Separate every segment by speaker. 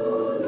Speaker 1: So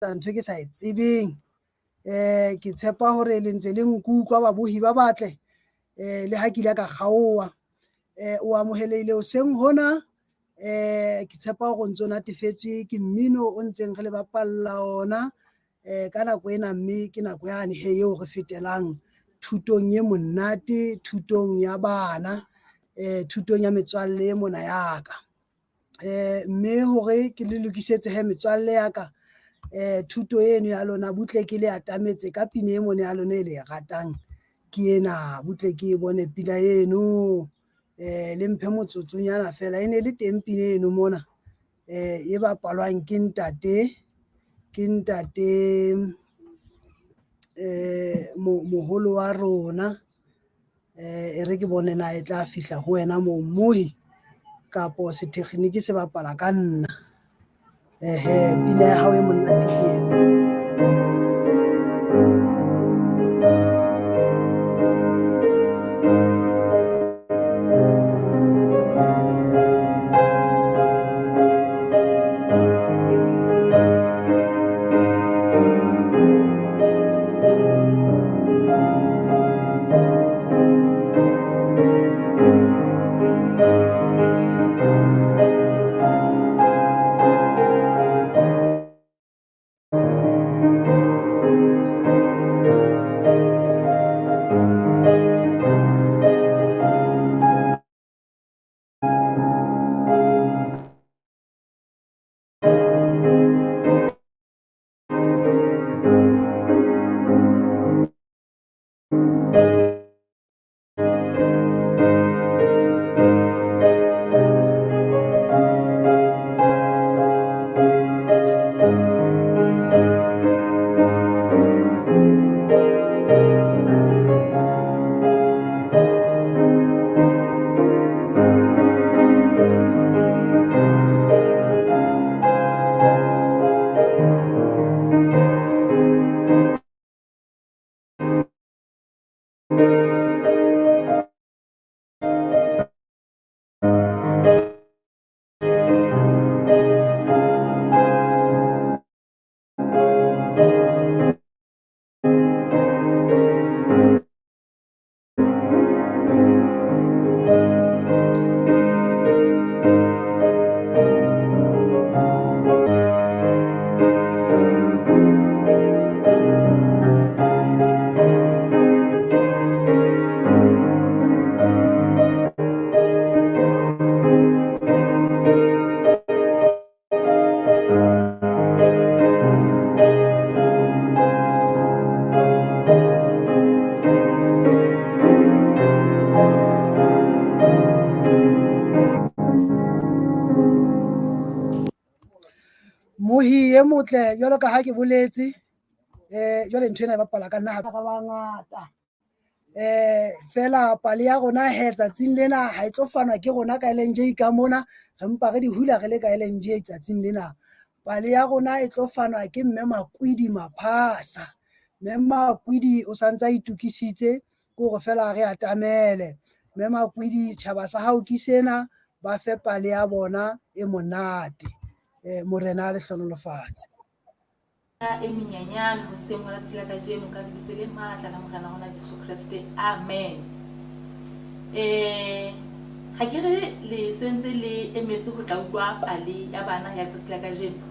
Speaker 1: Ntho e ke sa e tsebeng. Ke tshepa hore le ntse le nkutlwa babohi ba batle, le ha ke ile ka kgaoha. O amohelehile hoseng hona, ke tshepa hore o ntso natefetswe ke mmino o ntseng re le bapalla ona ka nako ena, mme ke nako yane hee eo re fetelang thutong e monate, thutong ya bana, thutong ya metswalle mona ya ka. Mme hore ke le lokisetse hee metswalle ya ka, thuto eno ya lona butle ke le atametse ka pina e mona ya lona e le e ratang, ke ena butle ke bone pina eno. Le mphe motsotsonyana feela e ne le teng pina eno mona, e bapalwang ke ntate, ke ntate moholo wa rona. E re ke bone na e tla fihla ho wena moo mmohi kapo setekgeniki se bapala ka nna. Ehe, pina ya hao e monate ke ena. Mohi e motle jwalo ka ha ke boletse, jwale nthwena e bapala ka nna ha ba bangata. Feela pale ya rona hee tsatsing lena ha e tlo fanwa ke rona ka LNJ ka mona, re mpa re di hula re le ka LNJ tsatsing lena. Pale ya rona e tlo fanwa ke Mme Makwidi Maphasa, Mme Makwidi o santsa itokisitse ke hore feela re atamele. Mme Makwidi tjhaba sa hao ke sena, ba fe pale ya bona e monate, Morena a le hlohonolofatse.
Speaker 2: E menyenyane hoseng hona tsatsi la kajeno ka lebitso le matla la Morena rona Jesu Kreste. Amen. Eh ha ke re le sentse le emetse ho tla utlwa pale ya bana ya letsatsi la kajeno.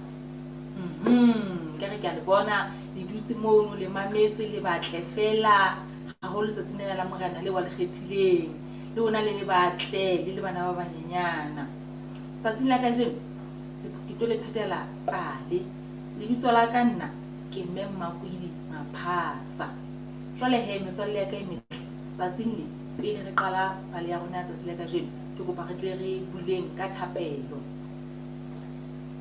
Speaker 2: Mhm, ka re ke a le bona le dutse mono le mametse le batle fela haholo letsatsing lena la Morena le wa le kgethileng. Le ona le le batle le le bana ba banyenyana. Tsatsing la kajeno ke tlo le phetela pale. Lebitso la ka nna ke Mme Mmakwili Maphasa. Jwale he metswalle ya ka e metle, tsatsing le pele re qala pale ya rona ya tsatsi la kajeno, ke kopa re tle re buleng ka thapelo.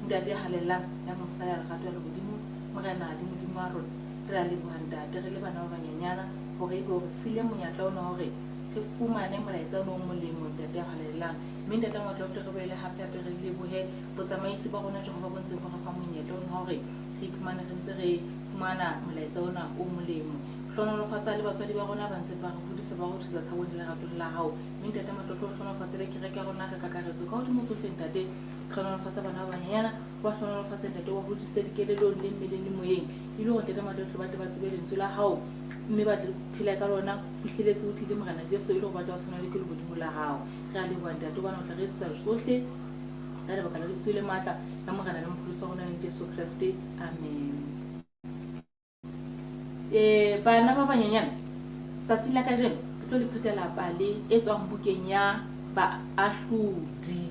Speaker 2: Ntate ya halalelang, ya mosa, ya lerato, ya lehodimo, Morena le Modimo wa rona, re a leboha Ntate, re le bana ba banyenyana hore ebe o re file monyetla ona hore re fumane molaetsa ona o molemo, Ntate ya halalelang. Mme Ntate Matlotlo re boele hape hape re lebohe botsamaisi ba rona Jehova bo ntseng bo re fa monyetla ona wa hore re iphumane re ntse re fumana molaetsa ona o molemo. Hlohonolofatsa le batswadi ba rona ba ntseng ba re hodisa ba re thusa tshabong le leratong la hao. Mme Ntate Matlotlo o hlohonolofatse le kereke ya rona ka kakaretso. Ka hodimo tsohle Ntate, Hlohonolofatsa bana ba banyenyana, o ba hlohonolofatse Ntate, o ba hodise dikelellong le mmeleng le moyeng, e le hore Ntate Matlotlotlo ba tle ba tsebe lentswe la hao mme ba tle phele ka lona ho fihleletse ho tlile Morena Jesu, e le hore ba tle ba tshwanelwe ke lehodimo la hao. Re a leboha Ntate, hobane o tla re etsetsa tsohle ka lebaka la lebitso le matla la Morena le Mopholosi wa rona leng Jesu Kreste. Amen. Bana ba banyenyane, tsatsing la kajeno re tlo le phetela pale e tswang bukeng ya Baahlodi.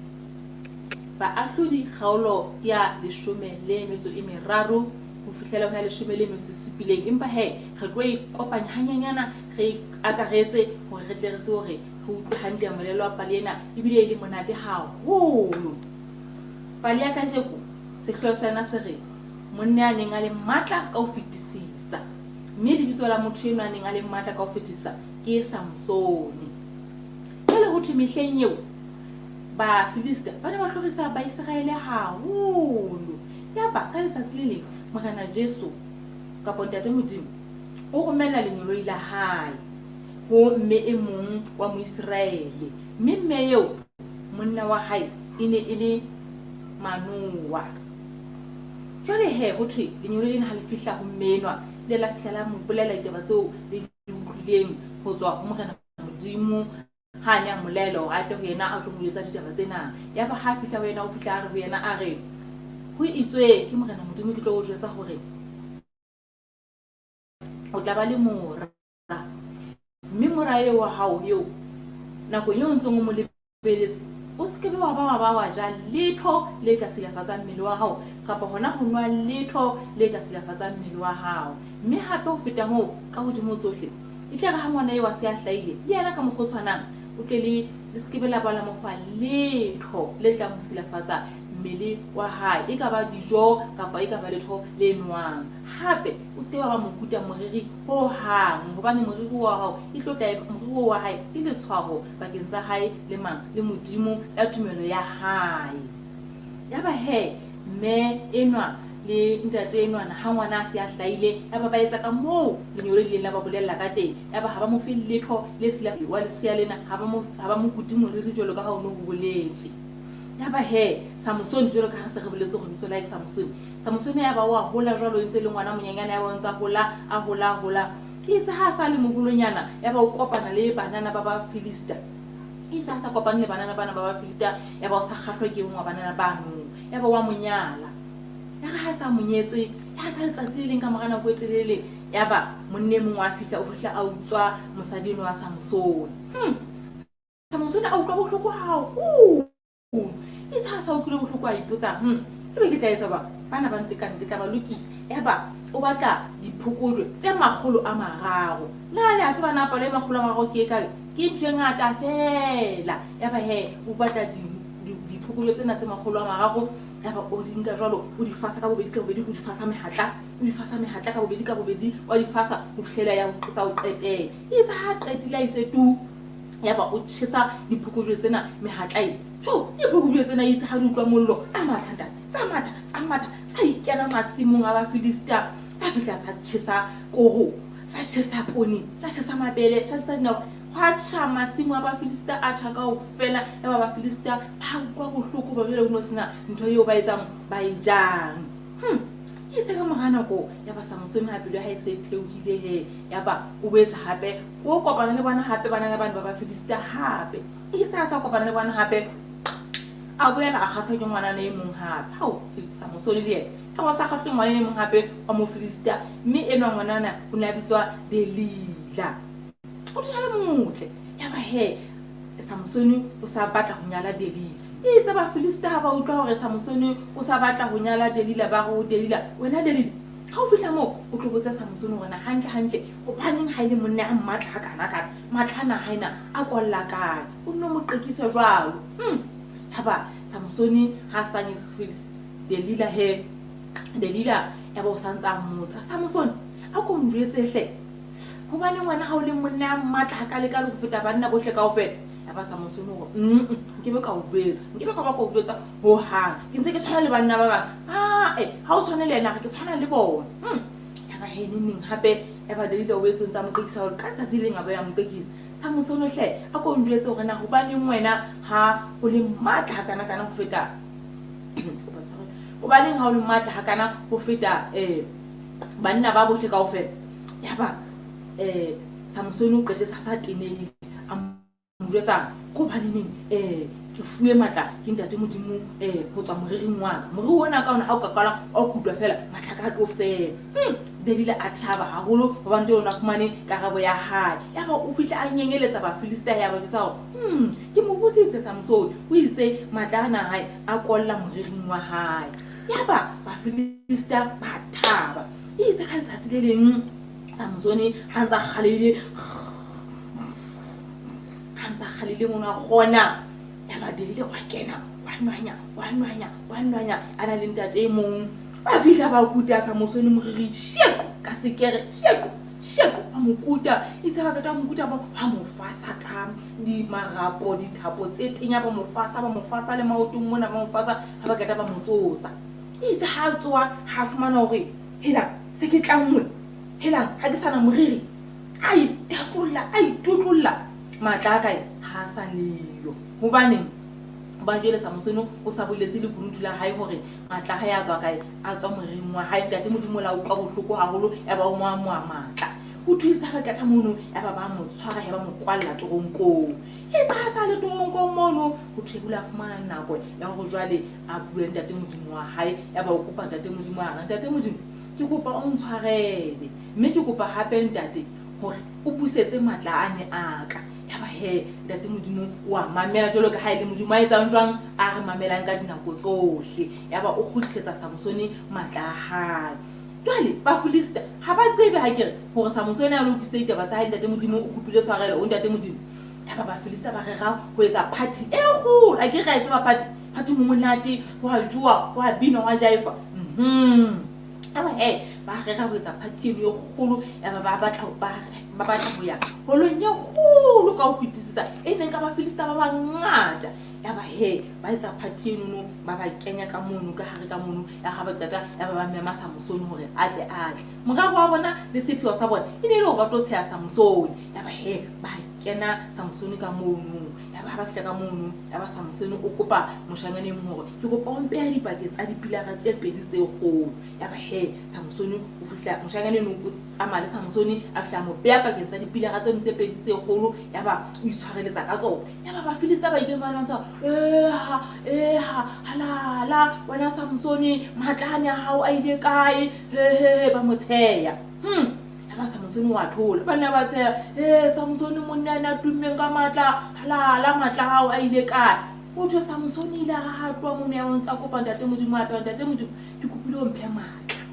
Speaker 2: Baahlodi kgaolo ke ya leshome le metso e meraro ho fihlela ho ya leshome le metso e supileng. Empa he, re tlo e kopanya hanyenyana, re e akaretse hore re tle re tsebe hore re utlwe hantle moelelo wa pale ena ebile e le monate haholo. Pale ya kajeko, sehlooho sa yona se re, Monna ya neng a le matla ka ho fetisisa. Mme lebitso la motho enwa a neng a le matla ka ho fetisisa ke Samsone. Jwale ho thwe mehleng eo Bafilista ba ne ba hlorisa Baiseraele haholo. Yaba ka letsatsi le leng Morena Jesu kapa Ntate Modimo o romela lengeloi la hae ho mme e mong wa Moiseraele. Mme mme eo monna wa hae e ne e le Manowa. Jwale he, ho thwe lengeloi lena ha le fihla ho mme enwa, le la fihla la mo bolella ditaba tseo le di utlwileng ho tswa ho Morena Modimo ha a ne a mo laela hore a tle ho yena a tlo mo jwetsa ditaba tsena. Yaba ha a fihla ho yena, o fihla a re ho yena, a re, Ho itswe ke Morena Modimo, ke tlo o jwetsa hore o tla ba le mora. Mme mora eo wa hao eo, nakong eo o ntseng o mo lebeletse, o se ke be wa ba wa ba wa ja letho le ka silafatsang mmele wa hao, kapa hona ho nwa letho le ka silafatsang mmele wa hao. Mme hape ho feta moo, ka hodimo ho tsohle, e tle re ha ngwana eo a se a hlahile, le yena ka mokgwa o tshwanang, o tle le, le se ke be la ba la mo fa letho le tlang ho silafatsa mmele wa hae, e ka ba dijo kapa e ka ba letho le nowang. Hape, o se ke wa ba mokuta moriri ho hang, hobane moriri wa hao e tlo tla moriri oo wa hae ke letshwao pakeng tsa hae le mang? Le Modimo, la tumelo ya hae. Yaba he, mme enwa le ntate enwana, ha ngwana a se a hlahile, yaba ba etsa ka moo lenyolo le ileng la ba bolella ka teng. Yaba ha ba mo fe letho le sila wa lesea lena, ha ba mo, ha ba mo kute moriri jwalo ka ha ho ne ho boletswe. Yaba he, Samosone, jwalo ka ha re se re boletse hore lebitso la hae ke Samosone, Samosone ya ba o a hola jwalo, e ntse e le ngwana monyenyane, ya ba o ntse a hola, a hola, a hola. Eitse ha a sa le moholonyana, ya ba o kopana le banana ba Bafilista. Eitse ha a sa kopane le banana bana ba Bafilista, ya ba o sa kgahlwa ke e mong wa banana bano, ya ba o a mo nyala. Yare ha a sa mo nyetse, ya ka letsatsi le leng ka mora nako e telele, ya ba monna e mong wa fihla, o fihla a utswa mosadi enwa wa Samosone. Samosone a utlwa bohloko haholo. Itse ha a sa utlwile bohloko a ipotsa, Ebe ke tla etsa jwang? Bana ba ntekane, ke tla ba lokisa. Yaba o batla diphokojwe tse 300. Na le a tseba na palo e 300 ke e kae? Ke ntho e ngata feela. Yaba he o batla diphokojwe tsena tse 300, yaba o di nka jwalo, o di fasa ka bobedi ka bobedi, o di fasa mehatla, o di fasa mehatla ka bobedi ka bobedi, wa di fasa ho fihlela ya tsa ho qetela. Itse ha a qetile a itse tu! Yaba o tjhesa diphokojwe tsena mehatla e. Tjo! Diphokojwe tsena itse ha di utlwa mollo, tsa matha ntate, tsa matha, tsa matha, tsa ikena masimong a Bafilista, tsa fihla tsa tjhesa koro, tsa tjhesa poone, tsa tjhesa mabele, tsa tjhesa dinawa. Hwa tjha masimo a Bafilista, a tjha kaofela. Yaba Bafilista ba utlwa bohloko hoba jwale ho no sena ntho eo ba etsang, ba e jang. Itse ka mora nako, yaba Samosone ha pelo ya hae e se e theohile he, yaba o boetse hape o kopana le bona hape, banana bane ba Bafilista hape. Itse ha sa kopana le bona hape, a boela a kgahlwa ke ngwanana e mong hape. Hao, Samosone le yena yaba o sa kgahlwe ke ngwanana e mong hape wa Mofilista, mme enwa ngwanana o ne a bitswa Delila. O thwe a le motle. Yaba he Samosone o sa batla ho nyala Delila. Eitse Bafilista ha ba utlwa hore Samosone o sa batla ho nyala Delila, ba re ho Delila, Wena Delila, ha o fihla moo o tlo botse Samosone hore na hantle-hantle hobaneng ha e le monna ya matla hakana-kana, matla ana a hae na a kolla kae. O nno mo qekise jwalo. Yaba Samosone ha a sa nyetse Delila he, Delila yaba o sa ntse a mmotsa, Samosone, a ko njwetse hle, Hobaneng wena ha o le monna ya matla hakalekale ho feta banna bohle kaofela? Yaba Samosone o re, Mm, nkebe ka o jwetsa, nkebe ka ba ka o jwetsa hohang. Ke ntse ke tshwana le banna ba bang. Ae, ha o tshwane le yena, a re ke tshwana le bona. Yaba he neneng hape, yaba Delila o boetse o ntse a mo qekisa hore ka tsatsi le leng a ba ya mo qekisa. Samosone hle, a ko njwetse hore na hobaneng wena ha o le matla hakanakana ho feta. Hobaneng ha o le matla hakana ho feta um banna ba bohle kaofela? Yaba um Samsone o qetetse a sa tenehile, a mo jwetsa, Ke hobaneneng um ke fuwe matla ke Ntate Modimo um ho tswa moriring wa ka? Moriri ona ka ona ha o ka qala wa kutwa feela, matla a ka a tlo fela. Delila a thaba haholo hobane jwale o ne a fumane karabo ya hae. Yaba o fihla a nyenyeletsa Bafilista ya ba jwetsa hore, ke mo botsitse Samsone, o itse matla ana a hae a kolla moriring wa hae. Yaba Bafilista ba thaba. Eitse ka letsatsi le leng Samsone ha ntsa kgalehile, ha ntsa kgalehile mono a kgona, yaba Delila wa kena, wa nwanya, wa nwanya, wa nwanya, a na le ntate e mong. Ba fihla ba kuta Samosone moriri, sheko, ka sekere, sheko, sheko, ba mo kuta. Itse ba qeta ho mo kuta, ba mo fasa ka di marapo, dithapo tse tenya, ba mo fasa, ba mo fasa le maotong mona, ba mo fasa, ha ba qeta ba mo tsosa. Itse ha a tsoha, ha fumana hore, helang, se ke tlanngwe, helang, ha ke sa na moriri. A itatolla, a itotlolla, matla a kae? Ha a sa leyo. Hobaneng? Hobane jwale Samosone o sa boletse lekunutu la hae hore matla a hae a tswa kae, a tswa moriring wa hae. Ntate Modimo o la utlwa bohloko haholo, yaba o mo amoha matla. Ho thwe itse ha ba qeta mono, yaba ba mo tshwara, ya ba mo kwalla toronkong. Itse ha sa le toronkong mono, ho thwe o la fumana nako ya hore jwale a bue Ntate Modimo wa hae. Yaba o kopa Ntate Modimo a re, Ntate Modimo, ke kopa o ntshwarele, mme ke kopa hape Ntate hore o busetse matla a ne a ka. Yaba he, Ntate Modimo o a mamela jwalo ka ha e le Modimo a etsang jwang, a re mamelang ka dinako tsohle. Yaba o kgutlisetsa Samosone matla a hae. Jwale Bafilista ha ba tsebe ha ke re hore Samosone a lokisitse ditaba tsa hae, Ntate Modimo o kopile tshwarelo ho Ntate Modimo. Yaba Bafilista ba rera ho etsa party e kgolo. A ke re a e tseba party? Party ho monate, ho a jowa, ho a binwa, ho a jaefa. Yaba he, ba rera ho etsa party eno e kgolo. Yaba ba batla ba ba batla ho ya holong e kgolo ka ho fetisisa e neng ka Bafilista ba bangata. Yaba he, ba etsa party enono, ba ba kenya ka mono, ka hare ka mono. Ya ha ba qeta, yaba ba mema Samosone hore a tle a tle. Morero wa bona le sepheo sa bona e ne e le hore ba tlo tsheha Samosone. Yaba he, ba kena Samosone ka mono. Yaba ha ba fihla ka mono, yaba Samosone o kopa moshanyana e mong hore, ke kopa o mpeha dipakeng tsa dipilara tse pedi tse kgolo. Yaba he, Samosone o fihla, moshanyana eno o tsamaya le Samosone, a fihla a mo beha pakeng tsa dipilara tseno tse pedi tse kgolo, yaba o itshwareletsa ka tsona. Yaba Bafilista ba ikeng ba lwantsha, Eha, eha, halala, wena Samosone, matla ane a hao a ile kae? He, he, he, ba mo tsheya. Yaba Samosone wa thola. Ba nna ba tsheya, He, Samosone monna ena a tummeng ka matla, halala, matla a hao a ile kae? Ho thwe Samosone ile a re ha a tloha mono, yaba o ntsa kopa Ntate Modimo hape, a re, Ntate Modimo, ke kopile o mphe matla,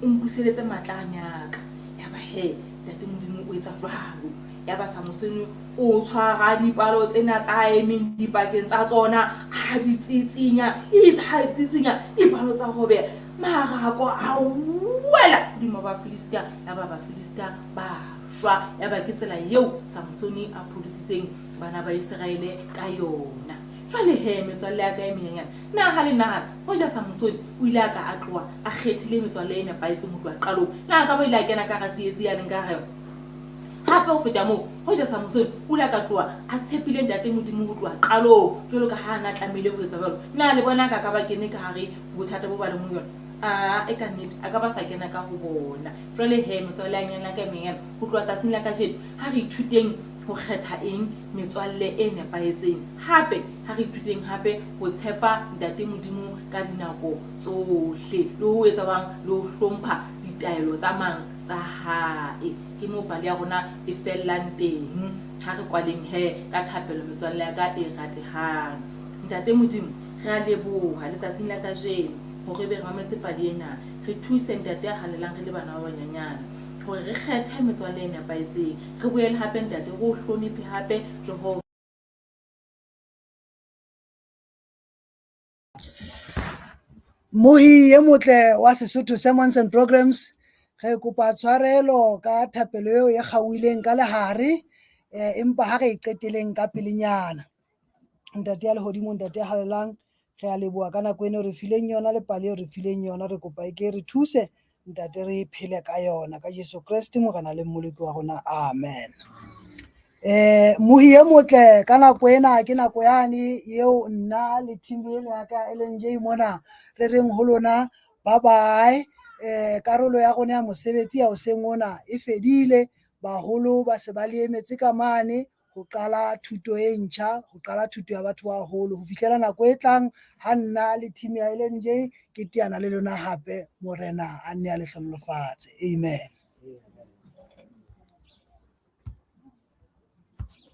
Speaker 2: o mpuseletse matla ane a ka. Yaba he, Ntate Modimo o etsa jwalo. Yaba Samosone o tshwara dipalo tsena tsa a emeng dipakeng tsa tsona, a di tsitsinya. Eitse ha a tsitsinya, dipalo tsa robeha, marako a wela hodima Bafilista, yaba Bafilista ba shwa. Yaba ke tsela eo Samosone a pholositseng bana ba Iseraele ka yona. Jwale he, metswalle ya ka e menyenyane, na ha le nahana, hoja Samosone o ile a ka a tloha a kgethile metswalle e nepahetseng ho tloha qalong, na a ka ba ile a kena ka hara tsietsi ya leng ka hara yona? Hape ho feta moo, hoja Samosone o ile a ka tloha a tshepile Ntate Modimo ho tloha qalong, jwalo ka ha a ne a tlamehile ho etsa jwalo, na le bona a ka ka ba kene ka hare ho bothata bo ba leng ho yona? Aa, e ka nnete, a ka ba sa kena ka ho bona. Jwale he, metswalle ya nyane ya ka e menyenyane, ho tloha tsatsing la kajeno, ha re ithuteng ho kgetha eng? Metswalle e nepahetseng. Hape, ha re ithuteng hape ho tshepa Ntate Modimo ka dinako tsohle, le ho etsa jwang? Le ho hlompha ditaelo tsa mang? Tsa hae. Ke moo pale ya rona e fellang teng. Ha re kwaleng he ka thapelo metswalle ya ka e ratehang. Ntate Modimo, re a leboha letsatsing la kajeno hore ebe re mametse pale ena. Re thuse Ntate ya halalelang re le bana ba banyanyana hore re kgethe metswalle e nepahetseng. Re boele hape Ntate re o hlonephe hape Jehova.
Speaker 1: Mmohi e motle wa Sesotho Sermons and Programs, re kopa tshwarelo ka thapelo eo e kgaohileng ka lehare, empa ha re e qeteleng ka pelenyana. Ntate ya lehodimo, ntate ya halalelang, re a leboha ka nako ena o re fileng yona le pale eo re fileng yona. Re kopa e ke re thuse ntate re phele ka yona ka Jesu Kreste Morena le Mmoloki wa rona. Amen. Mohi e motle ka nako ena ke nako yane eo nna le team ena ya ka LNJ mona re reng ho lona bye bye. Karolo ya rona ya mosebetsi ya hoseng hona e fedile, baholo ba se ba le emetse ka mane ho qala thuto e ntjha, ho qala thuto ya batho ba baholo. Ho fihlela nako e tlang ha nna le team ya LNJ ke teana le lona hape, Morena a nne a le hlohonolofatse. Amen.